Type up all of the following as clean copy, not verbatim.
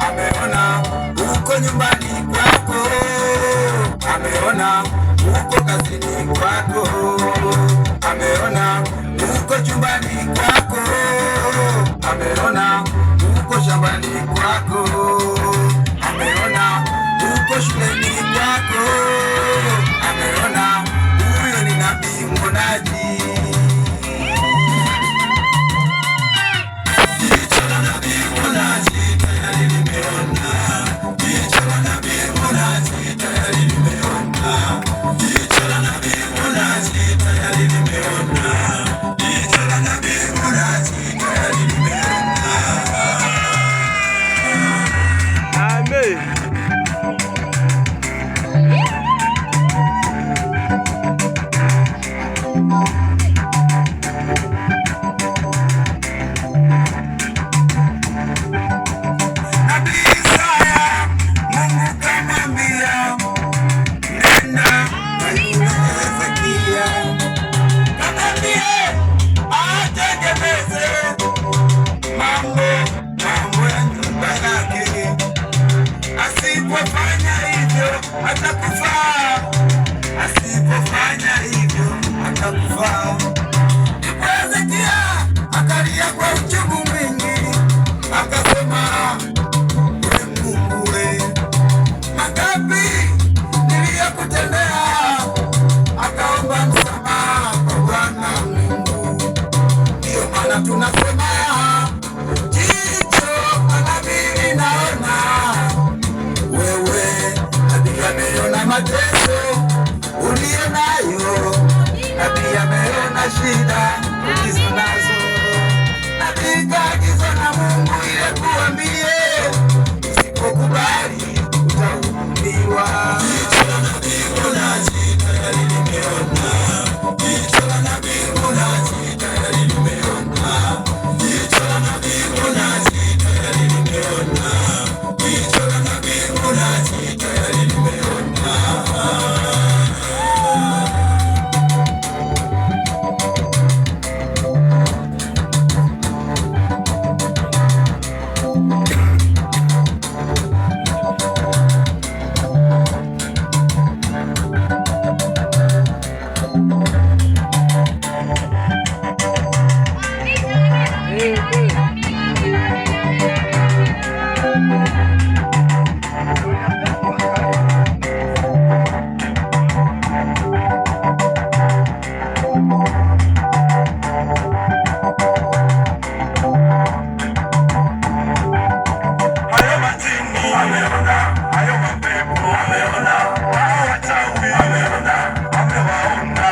Ameona uko nyumbani kwako, ameona uko kazini kwako, ameona uko chumbani kwako, ameona uko shambani kwako, ameona uko shuleni kwako, ameona. Huyo ni nabii mwonaji. Jicho la nabii mwonaji tayari limeona, jicho la nabii mwonaji tayari limeona, jicho la nabii mwonaji tayari limeona, jicho la nabii mwonaji tayari limeona. Amen. Nabii Isaya, Mungu kamwambia, nenda kwa yule Hezekia, kamwambie atengeneze mambo ya nyumba yake, asipofanya hivyo atakufa, asipofanya hivyo atakufa. Ndipo Hezekia akalia kwa uchungu mwingi, akasema, we Mungu we, mangapi niliyokutendea? Akaomba msamaha kwa Bwana Mungu. Ndiyo maana tunasema jicho la nabii linaona. Wewe nabii ameona mateso uliyo nayo, nabii ameona shida ulizo nazo. Nabii kaagizwa na Mungu ili kuambie, usipokubali utahukumiwa. Jicho la nabii mwonaji tayari limeona, jicho la nabii mwonaji tayari limeona, jicho la nabii mwonaji tayari limeona, jicho la nabii mwonaji tayari limeona. Hayo majini ameona, hayo mapepo ameona, hao wachawi ameona, amewaona.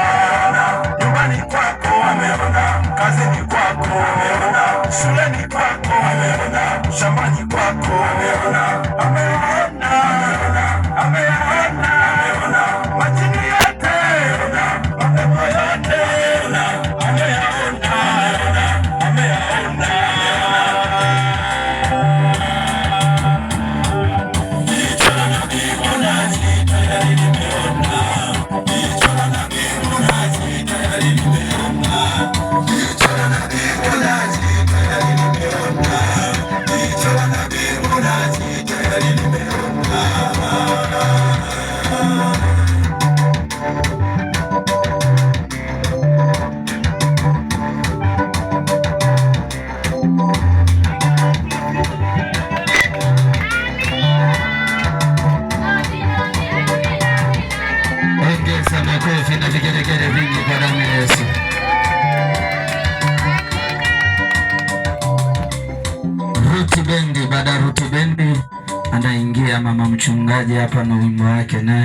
Nyumbani kwako ameona, kazini kwako ameona, shuleni kwako ameona, shambani kwako ameona, ameona, ameona, ameona, majini yote ameona, mapepo yote ameona, ameyaona, ameyaona. Jicho la nabii mwonaji tayari limeona, jicho la nabii mwonaji tayari limeona, jicho la nabii mwonaji tayari limeona, jicho la nabii mwonaji tayari limeona. Ongeza makofi na vigelegele vingi kwa damu ya Yesu. Ruti Bendi, baada ya Ruti Bendi anaingia mama mchungaji hapa na wimbo wake naye.